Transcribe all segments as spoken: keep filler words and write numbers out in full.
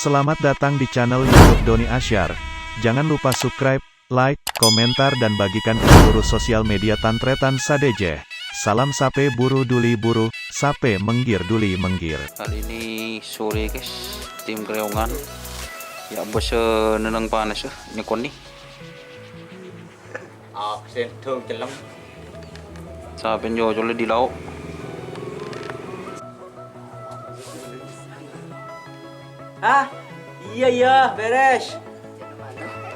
Selamat datang di channel YouTube Doni Asyar. Jangan lupa subscribe, like, komentar, dan bagikan ke seluruh sosial media tan-tarètan sadhâjâ. Salam sapè buru duli buru, sapè mèngghir duli mèngghir. Kali ini sore, guys, tim Kreongan ya' bâsa nènèng panas, eh, nyekon nih. Absen dong, celem. Sapè nyocol di lauk. Hah? Iya, iya, beres.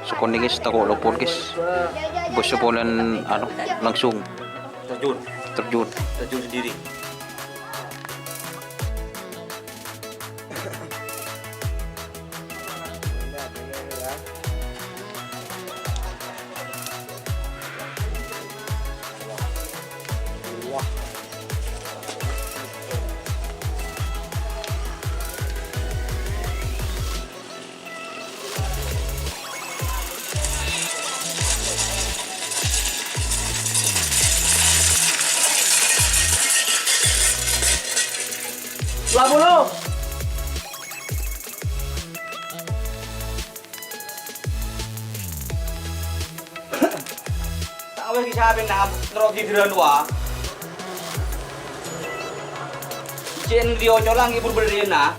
Sekon nèka tako' lopot, guys. Bos sekolahan, anu, langsung terjun. Terjun. Terjun sendiri. Dua puluh. Ta' wis ki sapè na' terro didiran wa. Jin dio colang ibu berdiri na.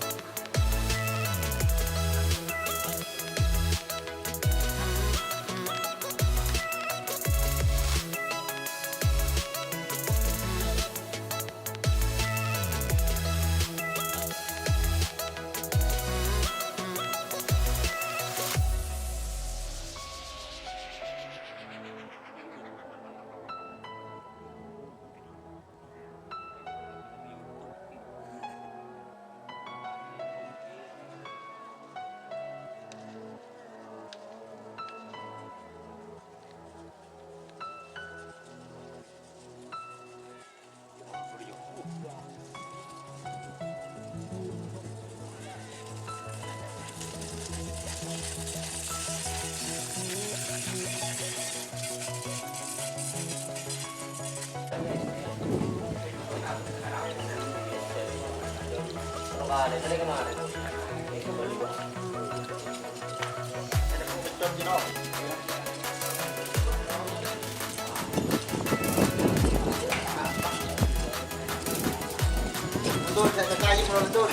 Betul, saya percaya kalau betul.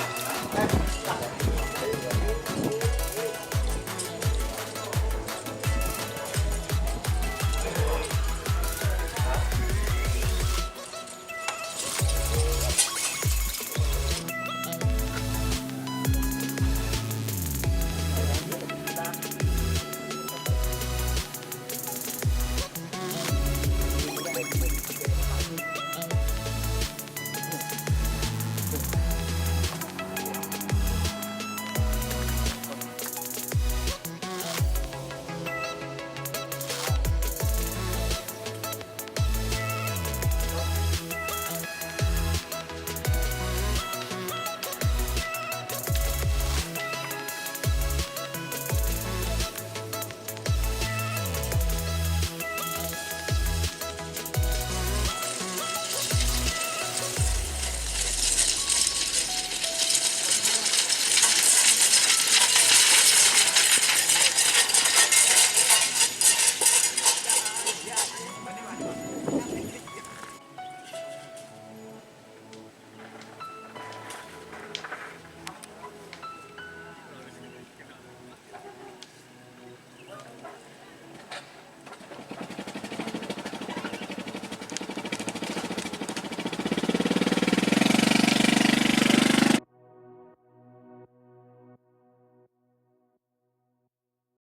Eh, tak.